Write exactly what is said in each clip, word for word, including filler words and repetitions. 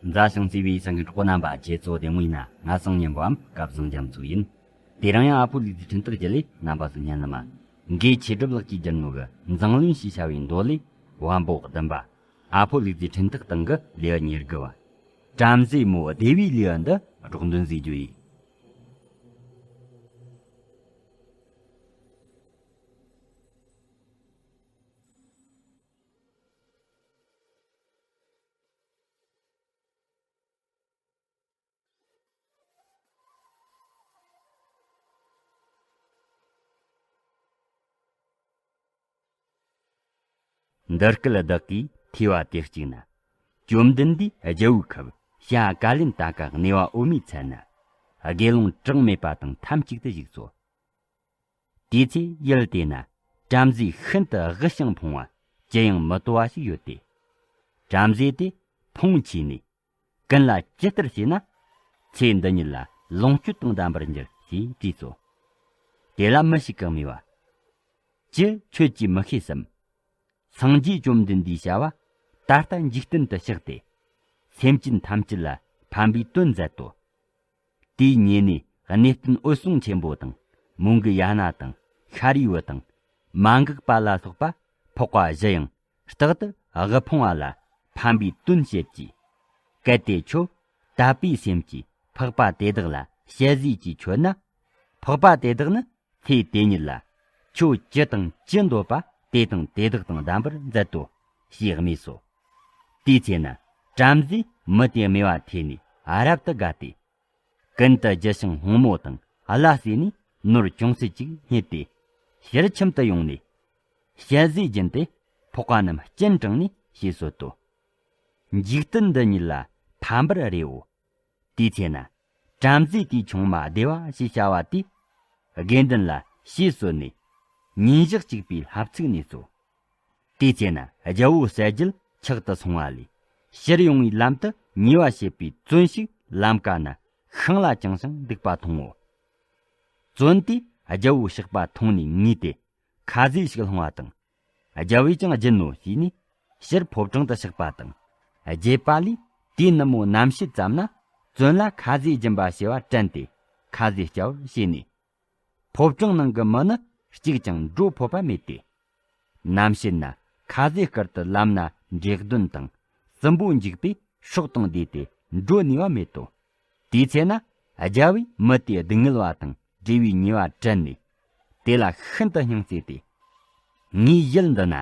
མཛའ་ཞིང་བརྩེ་བའི་སེམས་ཀྱི་གྲོགས་རྣམ་པ། ཁྱེད་ཚོ་བདེ་མོ་ཡིན་ན། ང་སང་ཉན་པའམ་སྐལ་བཟང་རྒྱ་མཚོ་ཡིན། དེ་རིང་ཡང་ཨ་ཕོ་ལུག་རྫིའི་འཕྲིན་སྟེགས་བརྒྱུད་ལས་རྣམ་པ་ཚོ་ཉན་ལ་མ། འགོས་ཆོས་སྒྲུབ་ལགས་ཀྱིས་བསྒྱུར་ནོ་གི་མཛངས་བླུན་ཞེས་བྱ་བའི་མདོ་ལས་བམ་པོ་བདུན་པ། ཨ་ཕོ་ལུག་རྫིའི་འཕྲིན་སྟེགས་སྟེང་གི་ལེའུ་ཉེར་དགུ་བ། བྲམ་ཟེ་མོ་བདེ་བའི་ལེའུ་འདི་སྒྲོག་འདོན་མཛད་རྒྱུ་ཡིན། འདི་སྐད་བདག་གིས་ཐོས་པ་དེ་གཅིག་ན། བཅོམ་ལྡན་འདས་རྒྱལ་བོའི་ཁབ་བྱ་ཀ་ལན་ད་ཀ་གནས་པ་འོ་མའི་ཚལ་ན། དགེ་སློང་གྲངས་མེད་པ་དང་ཐབས་ཅིག་ཏུ་བཞུགས་སོ། དེའི་ཚེ་ཡུལ་དེ་ན་བྲམ་ཟེ་ཤིན་ཏུ་དབུལ་ཞིང་ཕོངས་པ་ཅི་ཡང་མི་དོ་བ་ཞིག་ཡོད་དེ། བྲམ་ཟེ་དེ་ཕོངས་ཆེ་ནས། ཀུན་ལ་ཇི་ལྟར་བྱས་ན། ཚེ་འདི་ཉིད་ལ་ལོངས་སྤྱོད་དང་ལྡན་པར་འགྱུར་ཞེས་དྲིས་སོ། དེ་ལ་མི་ཞིག་གིས་སྨྲས་པ། ཅི་ཁྱོད་ཀྱིས་མི་ཤེས་སམ། སངས་རྒྱས་བཅོམ་ལྡན་འདས་བྱ་བ་ད་ལྟ་འཇིག་རྟེན་དུ་གཤེགས་ཏེ། སེམས་ཅན་ཐམས་ཅད་ལ་ཕན་པའི་དོན་མཛད་དོ། དེའི་ཉེ་གནས་གནས་བརྟན་འོད་སྲུང་ཆེན་པོ་དང་། མོའུ་འགལ་ཡ་ན་དང་ཤཱ་རིའི་བུ་དང་། མ་འགགས་པ་ལ་སོགས་པ་འཕགས་པ་བཞི་ཡང་རྟག་ཏུ་དབུལ་ཕོངས་པ་ལ་ཕན་པའི་དོན་བྱེད་ཀྱི། གལ་ཏེ་ཁྱོད་དད་པའི་སེམས་ཀྱིས་འཕགས་པ་དེ་དག་ལ་ཞལ་གཟིགས་ཀྱིས་མཆོད་ན། འཕགས་པ་དེ་དག་ནི་ཚེ་དེ་ཉིད་ལ་ཁྱོད་ཅི་དང་ཅི་འདོད་པ་དེ་དང་དེ་དག་དང་ལྡན་པར་མཛད་དོ་ཞེས་སྨྲས་སོ། དེའི་ཚེ་ན་བྲམ་ཟེས་མི་དེའི་སྨྲས་པ་ཐོས་ནས་རབ་ཏུ་དགའ་སྟེ། ཀུན་ཏུ་རྒྱུ་ཞིང་སྔོན་མོ་དང་ལ་བསྲེས་ནས་ནོར་ཅུང་ཟད་ཅིག་རྙེད་དེ། ཕྱིར་ཁྱིམ་དུ་ཡོང་ནས་ཞལ་ཟས་བྱིན་ཏེ་འཕགས་པ་རྣམས་སྤྱན་དྲངས་ནས་ཞེས་གསོལ་ཏོ། འཇིག་རྟེན་འདི་ཉིད་ལ་ཕན་པར་རེའོ། དེའི་ཚེ་ན་བྲམ་ཟེ་དེའི་ཆུང་མ་བདེ་བ་ཞེས་བྱ་བ་དེས་དགེ་འདུན་ལ་ཞེས་གསོལ་ནས་ཉིན་ཞག་གཅིག་པའི་ལྷ་བཙུགས་ནས་སོ། དེའི་ཚེ་ན་རྒྱལ་པོ་གསལ་རྒྱལ་ཕྱག་ཏུ་སོང་བ་ལས། ཕྱིར་ཡོང་བའི་ལམ་དུ་ཉེས་པ་བྱེད་པའི་བཙོན་ཞིག་ལམ་ཀ་ན་ཤིང་ལ་བཅིངས་ཤིང་འདུག་པ་མཐོང་ངོ་། བཙོན་དེས་རྒྱལ་པོ་གཤེགས་པ་མཐོང་ནས་ངུས་ཏེ། ཁ་ཟས་ཤིག་སློང་བ་དང་། རྒྱལ་པོས་ཀྱང་བྱིན་ནོ་ཞེས་ནས་ཕྱིར་ཕོ་བྲང་དུ་གཤེགས་པ་དང་། རྒྱས་པ་ལས་དེའི་ནུ་མོ་རྣམ་ཤེས་ཙམ་ན་བཙོན་ལ་ཁ་ཟས་སྦྱིན་པ་ཞེས་པ་དྲན་ཏེ་ཁ་ཟས་སྐྱ་བར་བྱས་ནས། ཕོ་བྲང་ནང་གི་མི་ནི་གཅིག་ཀྱང་འགྲོ་ཕོད་པ་མེད་དེ། རྣམ་ཤེས་ན་ཁ་ཟས་སྐོར་དུ་ལམ་ན་འབྲས་གདོན་དང་སྲིན་པོ་འཇིགས་པས་སྲོག་དང་བསྡོས་ཏེ་འགྲོ་ནུས་པ་མེད་དོ། དེའི་ཚེ་ན་རྒྱལ་པོས་མི་དེའི་སྡུག་བསྔལ་བ་དང་བྲལ་བའི་ཉེས་པ་དྲན་ནས། དེ་ལ་ཤིན་ཏུ་སྙིང་བརྩེ་སྟེ། ངའི་ཡུལ་འདི་ན་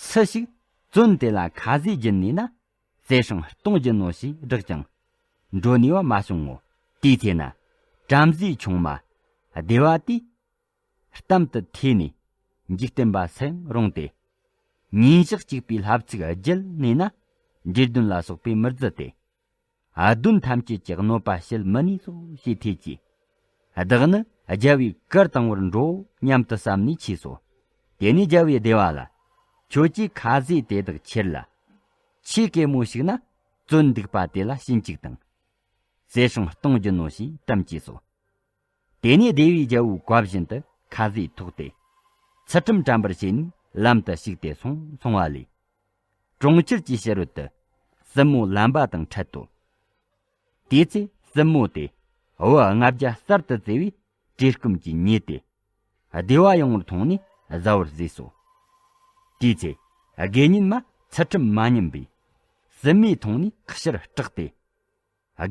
སུ་ཞིག་བཙོན་དེ་ལ་ཁ་ཟས་བྱིན་ནུས་ན། ཟས་སྲང་སྟོང་བྱིན་ནོ་ཞེས་བསྒྲགས་ཀྱང་འགྲོ་ནུས་པ་མ་བྱུང་ངོ་། དེའི་ཚེ་ན་བྲམ་ཟེའི་ཆུང་མ་བདེ་བ་དེས་གཏམ་དེ་ཐོས་ནས་འཇིག་རྟེན་པ་སུ་ཡང་རུང་སྟེ། ཉིན་ཞག་གཅིག་པའི་ལྷ་བཙུགས་བརྒྱལ་ནུས་ན། འབྲས་གདོན་ལ་སོགས་པས་མི་བརྫི་སྟེ། གདོན་ཐམས་ཅད་ཀྱི་གནོད་པ་བྱེད་མི་ནུས་སོ་ཞེས་ཐོས་ཀྱིས། བདག་ནི་རྒྱལ་པོའི་གར་དང་པོར་འགྲོའོ་སྙམ་དུ་བསམ་ནས་མཆིས་སོ། དེ་ནས་རྒྱལ་པོས་བདེ་བ་ལ། ཁྱོད་ཀྱིས་ཁ་ཟས་དེ་དག་ཁྱེར་ལ། ཆེ་གེ་མོ་ཞིག་ན་བཙོན་འདུག་པ་དེ་ལ་བྱིན་ཅིག་དང་། ཟས་སྲང་སྟོང་བྱིན་ནོ་ཞེས་གཏམ་བྱས་སོ། དེ་ནས་བདེ་བའི་རྒྱལ་པོའི་བཀའ་བཞིན་དུ་ཁ་ཟས་ཐོགས་ཏེ། ཚུལ་ཁྲིམས་དྲན་པར་བྱས་ནས་ལམ་དུ་ཞུགས་ཏེ་སོང་སོང་བ་ལས། གྲོང་ཁྱེར་གྱི་ཕྱི་རོལ་དུ་སྲིན་མོ་ལམ་པ་དང་འཕྲད་དོ། དེའི་ཚེ་སྲིན་མོ་དེ་བུ་ལྔ་བརྒྱ་གསར་དུ་བཙས་པའི་བཀྲེས་སྐོམ་གྱིས་མྱོས་ཏེ། བདེ་བ་ཡོང་བར་མཐོང་ནས་བཟའ་བར་བཟོས་སོ། དེའི་ཚེ་དགེ་བསྙེན་མ་ཚུལ་ཁྲིམས་མ་ཉམས་པས་སྲིན་མོས་མཐོང་ནས་ཕྱིར་སྐྲག་སྟེ།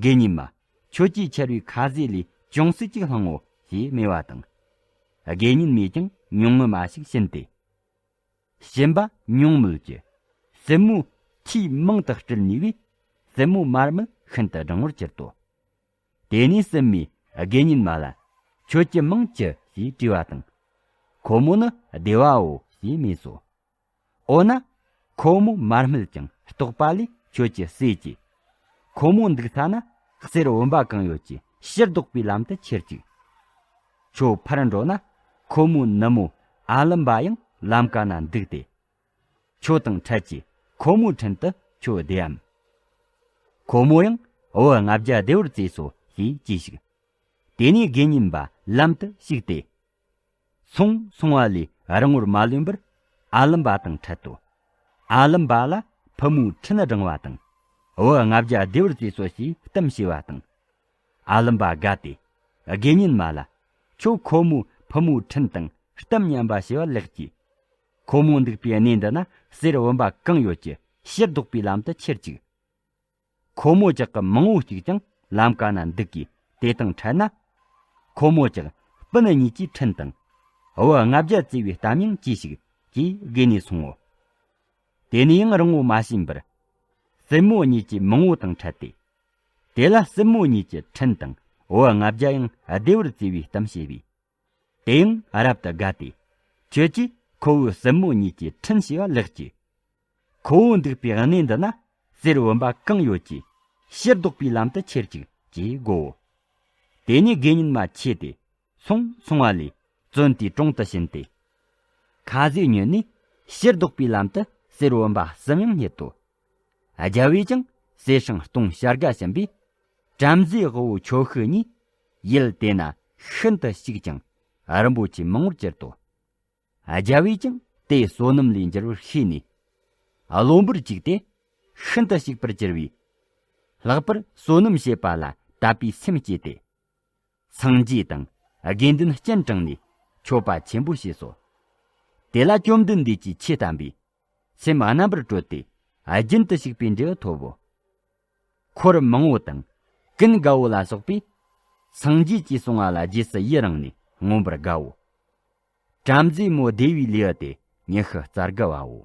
དགེ་བསྙེན་མ། ཁྱོད་ཀྱིས་ཁྱེར་བའི་ཁ་ཟས་ལས་ཅུང་ཟད་ཅིག་བླང་ངོ་ཞེས་སྨྲས་པ་དང་། དགེ་བསྙེན་མས་ཀྱང་ཉུང་ངུ་མ་ཞིག་བྱིན་ཏེ། བྱིན་པ་ཉུང་མོད་ཀྱི་སྲིན་མོའི་མཐུས་མང་དུ་སྤྲུལ་ནུས་པས་སྲིན་མོ་མར་མེ་ཤིན་ཏུ་གྲང་བར་གྱུར་ཏོ། དེ་ནས་སྲིན་མོས་དགེ་བསྙེན་མ་ལ། ཁྱོད་ཀྱི་མིང་ཅི་ཞེས་དྲིས་པ་དང་། ཁོ་མོ་ནི་བདེ་བའོ་ཞེས་སྨྲས་སོ། འོ་ན། ཁོ་མོ་མར་མེ་ཀྱང་ལྟོགས་པ་ལས་ཁྱོད་ཀྱི་ཟས་ཀྱིས། ཁོ་མོ་འདུག་ས་ན་གསེར་བུམ་པ་གང་ཡོད་ཀྱི་ཕྱིར་ལྡོག་པའི་ལམ་དུ་ཁྱེར་ཅིག་ཁྱོད་ཕར་འགྲོ་ན་ཁོ་མོའི་ནུ་མོ་ཨ་ལམ་པ་ཡང་ལམ་ཀ་ན་འདུག་སྟེ། ཁྱོད་དང་འཕྲད་ཀྱི་ཁོ་མོའི་འཕྲིན་དུ་ཁྱོད་བདེའམ། ཁོ་མོ་ཡང་བུ་ལྔ་བརྒྱ་བདེ་བར་བཙས་སོ་ཞེས་གྱིས་ཤིག་དེ་ནས་དགེ་བསྙེན་པ་ལམ་དུ་ཞུགས་ཏེ། སོང་སོང་བ་ལས་རིང་བོར་མ་ལོན་པར་ཨ་ལམ་པ་དང་འཕྲད་དོ། ཨ་ལམ་པ་ལ་ཕུ་མོའི་འཕྲིན་བསྒྲེང་བ་དང་ བུ་ལྔ་བརྒྱ་བདེ་བར་བརྩིས་སོ་ཞེས་གཏམ་བྱས་པ་དང་། ཨ་ལམ་པ་དགའ་སྟེ། དགེ་བསྙེན་མ་ལ། ཁྱོད་ཁོ་མོའི་ཕུ་མོའི་འཕྲིན་དང་གཏམ་ཉན་པ་བྱས་པ་ལེགས་ཀྱིས། ཁོ་མོ་འདུག་པའི་གནས་འདི་ན་གསེར་བུམ་པ་གང་ཡོད་ཀྱི་ཕྱིར་ལྡོག་པའི་ལམ་དུ་ཁྱེར་ཅིག། ཁོ་མོ་ཅག་གི་མང་བོ་གཅིག་ཀྱང་ལམ་ཀ་ན་འདུག་གིས་དེ་དང་འཕྲད་ན། ཁོ་མོ་ཅག་སྤུན་གཉིས་ཀྱི་འཕྲིན་དང་། བུ་ལྔ་བརྒྱ་བརྩིས་པའི་གཏམ་ཡང་གྱིས་ཤིག་ཅེས་བགོས་ནས་སོང་ངོ་། དེ་ནས་ཡང་རིང་བོ་མ་ཕྱིན་པར། སྲིན་མོ་གཉིས་ཀྱི་མང་བོ་དང་འཕྲད་དེ། དེ་ལ་སྲིན་མོ་གཉིས་ཀྱི་འཕྲིན་དང་བུ་ལྔ་བརྒྱ་ཡང་བདེ་བར་བརྩིས་པའི་གཏམ་བྱས་པས། དེ་ཡང་རབ་ཏུ་དགའ་སྟེ། ཁྱོད་ཀྱིས་ཁོ་བོའི་སྲིན་མོ་གཉིས་ཀྱི་འཕྲིན་བྱས་པ་ལེགས་ཀྱིས། ཁོ་བོ་འདུག་པའི་གནས་འདི་ན་གསེར་བུམ་པ་གང་ཡོད་ཀྱི་ཕྱིར་ལྡོག་པའི་ལམ་དུ་ཁྱེར་ཅིག་ཅེས་བསྒོའོ། དེ་ནས་དགེ་བསྙེན་མ་ཆས་ཏེ། སོང་སོང་བ་ལས་བཙོན་དེའི་དྲུང་དུ་ཕྱིན་ཏེ། ཁ་ཟས་ཉོས་ནས་ཕྱིར་ལྡོག་པའི་ལམ་དུ་གསེར་བུམ་པ་གསུམ་ཡང་རྙེད་དོ། རྒྱལ་བས་ཀྱང་གསེར་སྲང་སྟོང་བྱ་དགའ་བྱིན་པས། བྲམ་ཟེའི་དབུ་བོ་ཁྱོ་ཤུག་གཉིས་ཡུལ་དེ་ན་ཤིན་ཏུ་ཞིག་ཀྱང་རིན་པོ་ཆེ་མང་བོར་གྱུར་ཏོ། རྒྱལ་བས་ཀྱང་དེ་བསོད་ནམས་ལས་འགྱུར་བར་ཤེས་ནས། བློན་པོར་གཅིག་སྟེ་ཤིན་ཏུ་ཞིག་པར་གྱུར་པས། ལྷག་པར་བསོད་ནམས་བྱེད་པ་ལ་དད་པའི་སེམས་བསྐྱེད་དེ། སངས་རྒྱས་དང་དགེ་འདུན་སྤྱན་དྲངས་ནས་མཆོད་པ་ཆེན་པོ་བྱས་སོ། དེ་ལ་བཅོམ་ལྡན་འདས་ཀྱིས་ཆོས་བསྟན་པས། སེམས་རྣམ་པར་སྤྲོས་ཏེ་རྒྱུན་དུ་ཞུགས་པའི་འབྲས་བུ་ཐོབ་བོ། འཁོར་མང་བོ་དང་ཀུན་དགའ་བོ་ལ་སོགས་པས། སངས་རྒྱས་ཀྱིས་གསུངས་པ་ལ་རྗེས་སུ་ཡི་རང་ནས་མངོན་པར་དགའ་བོ། བྲམ་ཟེ་མོ་བདེ་བའི་ལེའུ་སྟེ་ཉི་ཤུ་རྩ་དགུ་བའོ།